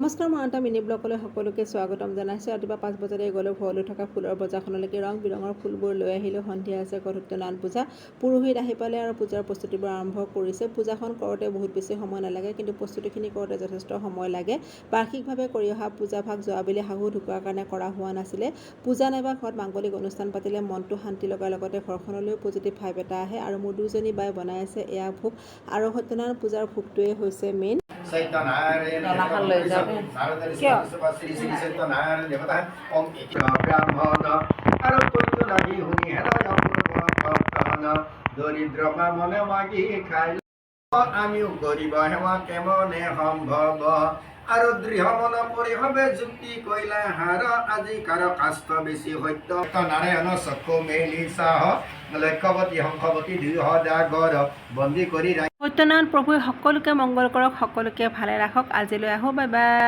নমস্কাৰ, মই এটা মিনি ব্লগলৈ সকলোকে স্বাগতম জনাইছোঁ। ৰাতিপুৱা 5 বজাতে গ'লোঁ ঘৰলৈ থকা ফুলৰ বজাৰখনলৈকে। ৰং বিৰঙৰ ফুলবোৰ লৈ আহিলোঁ। সন্ধিয়া আছে সত্যনাৰায়ণ পূজা। পুৰোহিত আহি পালে আৰু পূজাৰ প্ৰস্তুতিবোৰ আৰম্ভ কৰিছে। পূজাখন কৰোঁতে বহুত বেছি সময় নালাগে, কিন্তু প্ৰস্তুতিখিনি কৰোঁতে যথেষ্ট সময় লাগে। বাৰ্ষিকভাৱে কৰি অহা পূজাভাগ যোৱাবেলি শাহু ঢুকোৱাৰ কাৰণে কৰা হোৱা নাছিলে। পূজা নাইবা ঘৰত মাংগলিক অনুষ্ঠান পাতিলে মনটো শান্তি লগাৰ লগতে ঘৰখনলৈও পজিটিভ ভাইব এটা আহে। আৰু মোৰ দুজনী বাই বনাই আছে এয়া ভোগ আৰু সত্যনাৰায়ণ পূজাৰ ভোগটোৱে হৈছে মেইন। সত্যনাৰায়ণ ডলাখন লৈ যাওঁ দেই। কিয়? শ্ৰী শ্ৰী সত্যনাৰায়ণ দেৱতা ওম ব্ৰাহ্মণ আৰু কৈতো নাহি শুনি হেন অপূৰ্ব দৰিদ্ৰ মনে মাগি খাই আমিও কৰিব সেৱা কেমনে সম্ভৱ। আৰু দৃঢ় মন কৰি হবে যুক্তি কৈলা হাৰ আজি কাৰ কাষ্ঠ বেছি সত্য নাৰায়ণ চক্ষু মেলি চাহ লক্ষৱতী শংখৱতী দুই সদাগৰ বন্দী কৰি সত্যনাৰায়ণ প্ৰভুৱে সকলোকে মংগল কৰক, সকলোকে ভালে ৰাখক। আজিলৈ আহোঁ, বাই বাই।